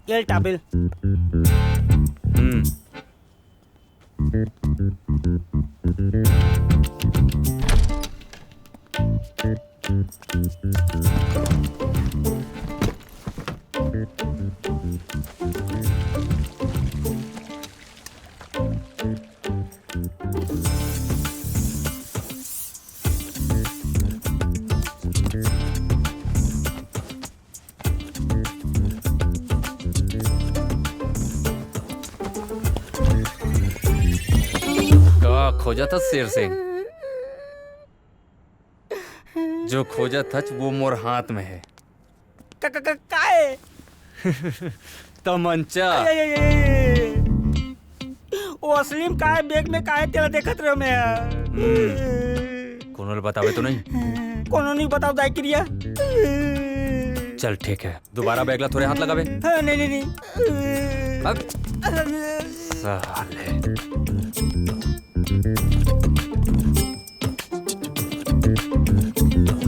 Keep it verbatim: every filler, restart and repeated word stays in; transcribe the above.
ये टाबिल। हम्म। का खोजत हस शेर सिंह? जो खोजत हस, वो मोर हाथ में हे। का, का, का, काहे? तमंचा। अरे, अरे, अरे, अरे। वो असली में काहे, बैग में काहे, तेला देखत रहो मैं। हम्म। कोनो ल बताबे तो नहीं? कोनो नहीं बताओ, दाई क्रिया। चल ठीक है, दोबारा बैग ला थोरे हाथ लगाबे। हाँ, नहीं, नहीं, नहीं। अब साले।